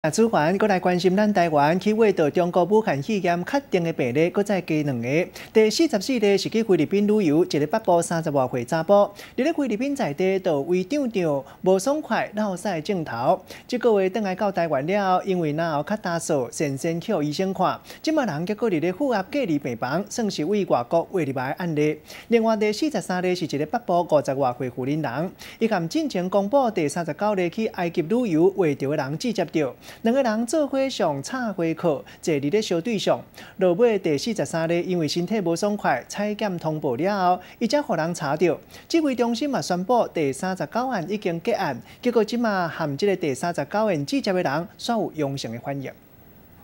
啊，主環閣來關心咱台灣去穢著中國武漢肺炎確定的病例，閣再加兩个。第44例是去菲律賓旅遊，一个北部30外歲查埔，佇咧菲律賓在地就胃脹脹、無爽快、落屎症頭。這個月轉來到台灣了後，因為咽喉較焦燥，先先去予醫生看。這馬人結果佇咧負壓隔離病房，算是對外國穢入來的案例。另外第43例是一个北部50外歲婦人，伊佮進前公布第39例去埃及旅遊穢著的人接觸著。兩个人做伙上插花課，坐佇咧小隊上。落尾第43例因為身體無爽快，採檢通報了後，伊才予人查著。指揮中心嘛宣布第39案已經結案，結果這馬和這个第39案接觸的人，煞有陽性的反應。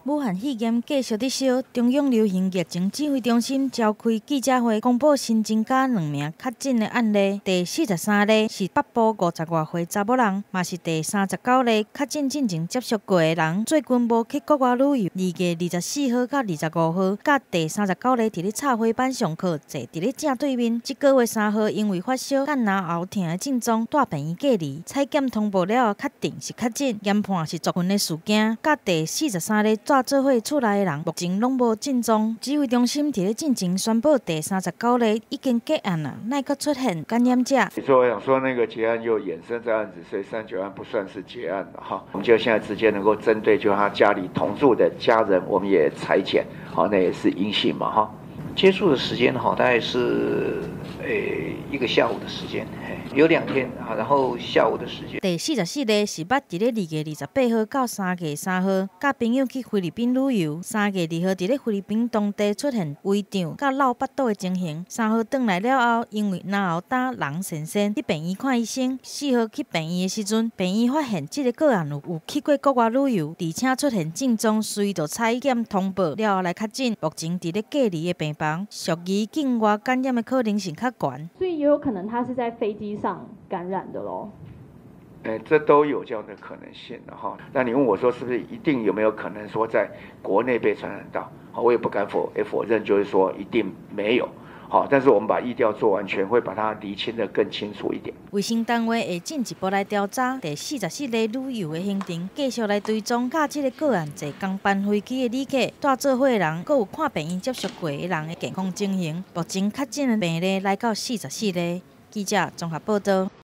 武漢肺炎繼續佇燒，中央流行疫情指揮中心召開記者會，公布新增加兩名確診的案例。第43例是北部50外歲查某人，嘛是第39例確診進前接觸過的人，最近無去國外旅遊。2月24號佮25號，佮第39例佇咧插花班上課，坐佇咧正對面。這個月3號因為發燒佮咽喉疼的症狀，蹛病院隔離，採檢通報了後確定是確診，研判是族群的事件。佮第43例做伙厝內的人，目前攏無症狀。指揮中心佇咧進前宣布第39例已經結案啦，乃閣出現感染者。所以我想說，那個結案又衍生這案子，所以39案不算是結案了哈。我們就現在直接能夠針對就他家裡同住的家人，我們也採檢，好，那也是陰性嘛哈。接觸的時間哈，大概是一個下午的時間，有2天啊，然後下午的時間。第44例是捌佇咧2月28號到3月3號，佮朋友去菲律賓旅遊。3月2號佇咧菲律賓當地出現胃脹佮落腹肚的情形。3號轉來了後，因為咽喉焦人神仙，去病院看醫生。4號去病院的時陣，病院發現這个個案有去過國外旅遊，而且出現症狀，隨就採檢通報了後來確診。目前佇咧隔離的病房，屬於境外感染的可能性較懸。所以也有可能他是在飛機上感染的咯。這都有這樣的可能性的哈。那你問我說，是不是一定有沒有可能說在國內被傳染到？我也不敢否認，就是說一定沒有。好，但是我們把疫調做完全，會把它釐清得更清楚一點。衛生單位會進一步來調查第44例旅遊的行程，繼續來追蹤佮這个個案坐仝班飛機的旅客、蹛做伙的人，閣有看病院接觸過的人的健康情形。目前確診的病例來到44例。記者綜合報道。